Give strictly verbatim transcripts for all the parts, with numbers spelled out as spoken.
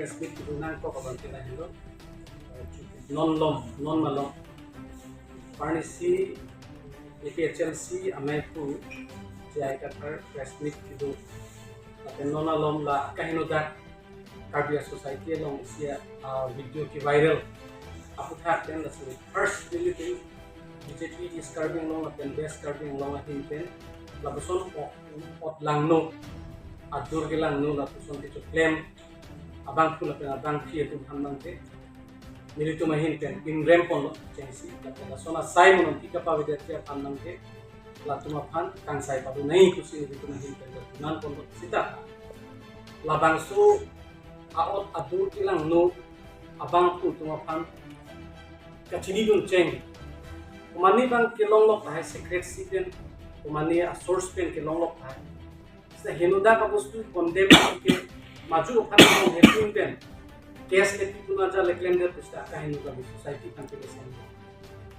Press meet kedun nangkok abang ke lahelo. Non malom, non malom. Arnisi A P H L C amei pu J I Kathar press meet kedun. Lapen non malom la kaheno dak Karbi society along isi a, ah, video ke-viral. Aphuthak pen laso first nelitum B J P East Karbi Anglong lapen West Karbi Anglong ahin pen lapuson ot, ot langno, adur kelangno lapuson kechoklem abangphu lapen abangpi atum aphan abang ke nelitum ahin pen pinrem ponlo chengsi, lapen lason asai mo nonke kapavedetji aphan abang ke latum aphan kangsai padu nai pusi nelitum ahin pen latum nang ponlo sita. Labangso a-ot adur kelangno abangphu atum aphan kachinidun cheng. Komane abang kelonglok tahai, secrecy pen, komane a-source pen kelonglok tahai. Sita henodak abostu condemn ke maju aphan kemong pen case kepi puna ja le klemdet sita kaheno dak society aphan ke besen.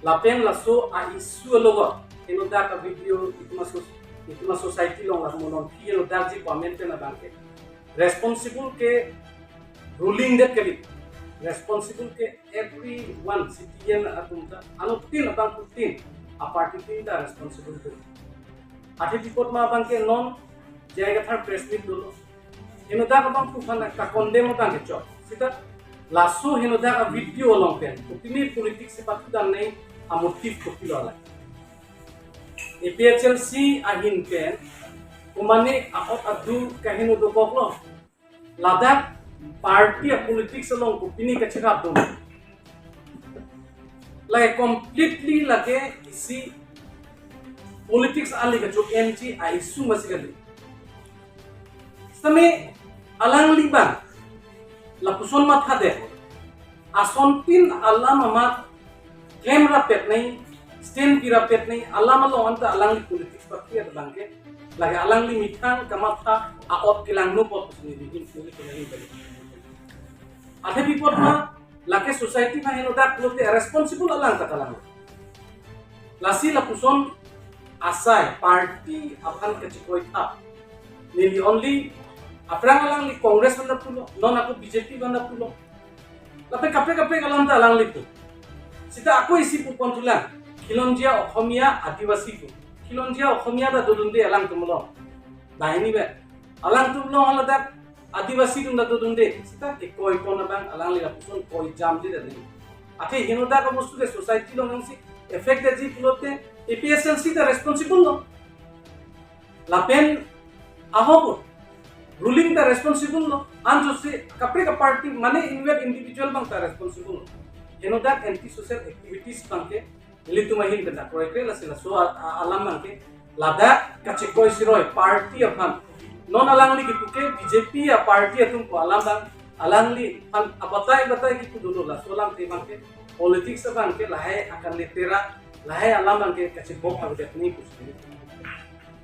Lapen laso a-issue alogot henodak a-video itum aso, itum a-society along la mo nonke henodakji comment pen abang ke responsible ke ruling det kali. Responsible ke everyone, citizen atum ta, anuttin abangphutin, a-party tin ta responsible ke. Athe pi apot ma abang ke non J I Kathar press meet dolo. Henodak abangphu aphan ka-condemn abang ke chok. Sita laso henodak a-video along pen kopine politics si pathu dam nai, a-motive kopilo la. A P H L C ahin pen komane a-ot adur kaheno dokoklo. Ladak party a-politics along kopine kachirap dun. Lake completely lake isi politics ali kacho M G a-issue masi kali. Sitame alangli abang lapuson mathadet. Asontin alam amat klem rapet nai, stand pi rapet nai, alam along anta alangli politics pathi abang ke, lake alangli methang kamatha a-ot kelangno apot sini dihin sini kelangin balik. Athe pi apot ma, lake society ma henodak pulote responsible alang ta kalang. Lasi lapuson asai party aphan kachikoi thap. Neli only aphrang alangli Congress aphan ta pulo, non ako B J P aphan ta pulo. Lapen kaprek kaprek alam ta alangli pu. Sita ako isi pu pon thulang. Khilonjia Okhomia Adivasi pu. Khilonjia Okhomia ta dodunde alangtum along. Banghini pen. Alangtum along haladak Adivasi atum ta dodunde. Sita kekoi pon abang alangli lapuson koi jamde det nai. Athe henodak abostu ke society along nangsi effect detji pulote A P H L C ta responsible lo. Lapen ahok ruling ta responsible lo. Anjosi kaprek a-party mane inward individual abang ta responsible lo. Henodak anti social activities abang ke ilitum ahin pen ta kroikre, lasi laso a, a, alam abang ke ladak kachikoi siroi party aphan. Non alangli kipu ke B J P a-party atum pu alam abang, alangliphan abatai batai kipu dolo, laso alam te abang ke politics abang ke lahai akan letera, lahai alam abang ke kachibok abang ke ni pusi.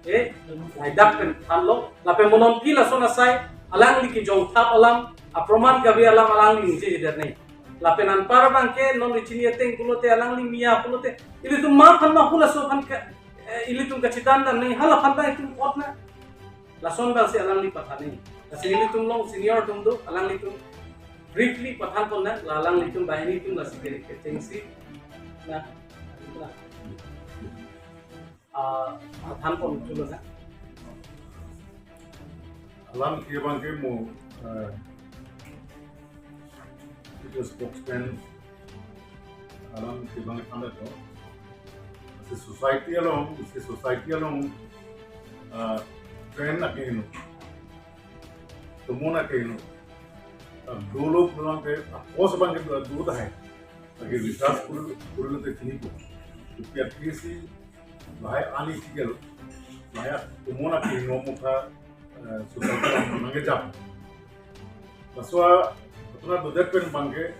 Eh, lahai dak pen thanlo, lapen mo nonke lason asai, alangli kejong thap alam, aproman kabi alam alangli ningje det nai. Lapen anpar abang ke non richini ateng pulote alangli mia pulote, ilitum ma aphan ma pu laso aphan ke, eh, ilitum kachitan dam nai, halaphan ta itum ot na. Lason abang si alangli pathan nai. Lasi ilitum along senior atum do, alanglitum briefly pathan pon na, la alanglitum banghini atum lasi ke, kechengsi. Na, na. Ah, pathan pon chulo na. Alam ke abang ke mo, eh, itu spokesman alam ke abang ke pamet lo. Si society along, si society along, ah, trend akeheno, tomon akeheno. Ah, dolo pulang ke, ah, pos abang ke dolo tahai. Lake research kuri, kuri lote chinipo. Kopi akisi, lahai ani tikel, lahai tomon akeheno mukha, eh, society along nangkejam. Laso a, apuna dodet pen abang ke,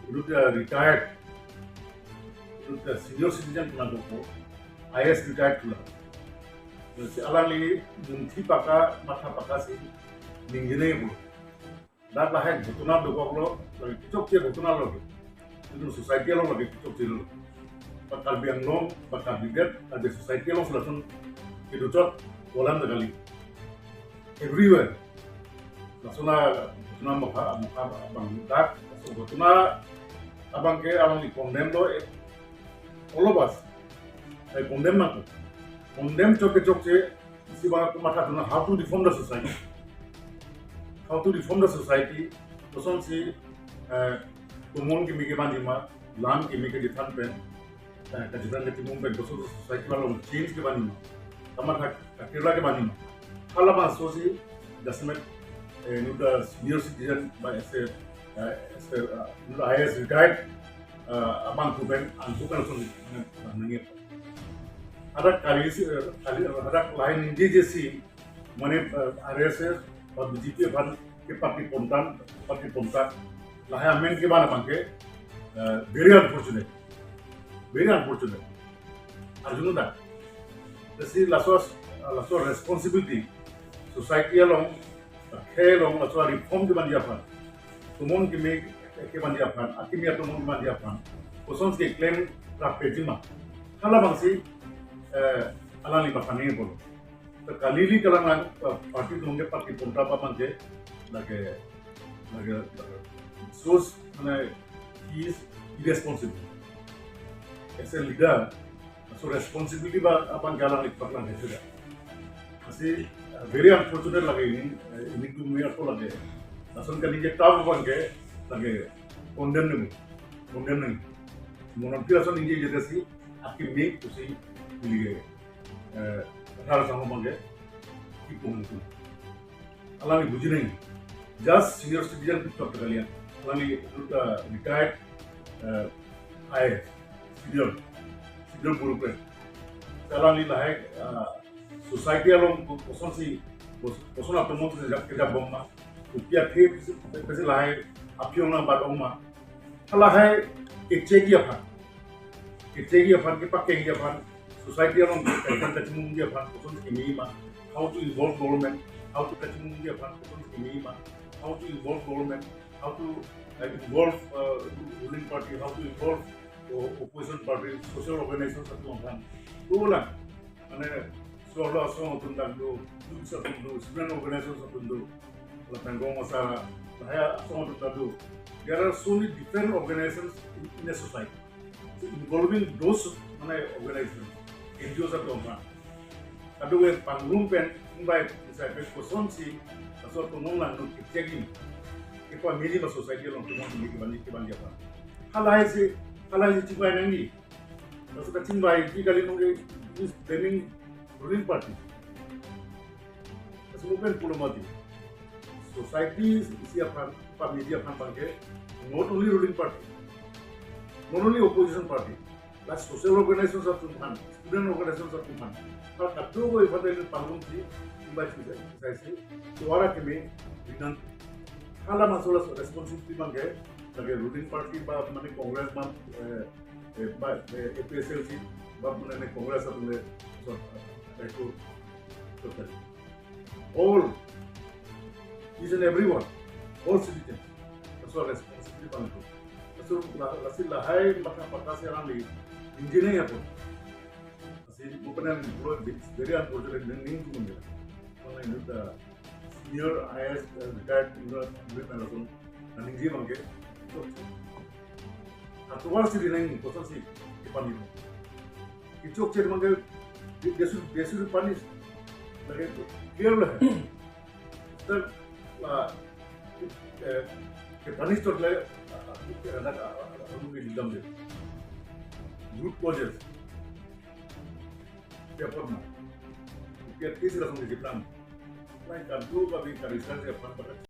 itum, eh, retired, itum, eh, senior citizen pulang koko, I A S retired pulang. Lasi alangli munthi paka, matha paka si, ningje nai pu. Dak lahai ghotona dokoklo, lake kechokche ghotona lo. Itum society along lake kechokche lo. Ba Karbi Anglong, ba Karbi det, Karbi society along lason kedochot, bolam ta kali. Everywhere. Lason a Ghotona mokha, mokha abang dak, so ghotona abang ke alangli condemn lo, eh, all of us. I condemn nangkok. Condemn chokche chokche, isi abang kamatha dun nang how to reform the society. How to reform the society. Kosonsi, eh, tomon kimi kevanji ma, lam kimi kechethan pen, eh, kachethan kachimung pen, koson society along change kevanji ma. Kamatha kakirla kevanji ma. Halabangso si, jasemet, eh, inut senior citizen ba ese, eh, ese, eh, inut I A S retired, eh, abangphu pen, angphu pen lason, eh, nangji. Hadak kali si, eh, kali, hadak lahai ningjeje si, mane, eh, R S S ba B J P aphan ke party pontan, party pontan. Lahai amen kevan abang ke, eh, very unfortunate. Very unfortunate. Arjunu da. Lasi laso, laso responsibility, society along, khei along, laso reform kevanji aphan, tomon kimi kevanji aphan, akimi atomon kevanji aphan, kosonsi claim rap-etji ma. Halabangsi, eh, alangli ba paning bolo. To kali ili kalang lang, uh, party atum ke party ponta abang ke, lake, lake, lake, shows, mane, he is irresponsible. As a leader, so responsibility ba abang ke alangli paklang hai sudah. Lasi, uh, very unfortunate lake ini, uh, ini dunia ko lake. Lason kali ke tahu abang ke, lake, condemn nang, condemn nang. Monon pira son ini jadi si, akimi pusi, ini ke. Eh, athar sang abang ke, kipung itu. Alangli buji nang. Just senior citizen pu chok kalian. Alangli retired, eh, I A S, senior, senior guru pen. Alangli lahai, eh, society along kosonsi, kos-, koson atomon si kejap, kejapbom ma. Kopi athe, pisi, pisi lahai, aphi ong nangbat-ong ma. Halahai kechegi aphan. Kechegi aphan, kepakengji aphan, society along kachethan kachimungji aphan, kosonsi kimi ma, how to involve government, how to kachimungji aphan, kosonsi kimi ma, how to involve government, how to, uh, involve, uh, ruling party, how to involve, uh, opposition party, social organizations atum aphan. Dolang, mane, so-arlo asong atum dak do, youths atum do, student organizations atum do, lapen Rong Asar, lahai asong atum dak do. There are so many different organizations in, in a society. So involving those, mane, organizations, N G Os atum aphan. Kadokave pangrum pen, invite, inside pen kosonsi, laso atomon lang no kechegi. Kepameji ba society along atomon kimi kevanji, kevanji aphan. Halahai si, halahai si chingvai nangji. Laso kachingvaiji kali nong ke is blaming ruling party. Laso mo pen pulo mati. Society isi aphan, pameji aphan abang ke, not only ruling party, not only opposition party, la social organizations atum aphan, student organizations atum aphan, la kadokave aphan ta pangrum si, chingvai si, chingvai si, tovar akimi, dinan, halabangso laso responsibility abang ke, lake ruling party ba, mane Congress ba, eh, eh, ba, eh, A P H L C, ba, mane Congress atum le, so, eh, to, totally. All, each and everyone, all citizens, laso responsibility abang do. Laso la, lasi lahai matha patta si alangli, ningje nangji apot. Lasi mo pen nang pulo, it's very unfortunate, nang ning tu mangga. Mane inut, uh, senior I A S, uh, retired, inut, inut nang lason, nang ningje abang ke. So, atovar si rinang, kosonsi, kepani. Kechokche abang ke, they, they should, they should punish. Lake, clear lah. Sir, la, eh, kepunish to le, ah, ah, ah, ah, ah, ah, ah, ah, root causes. Kya apot ma? Kya case langsung di plan. Lai kan tu kami ka research ya pan pada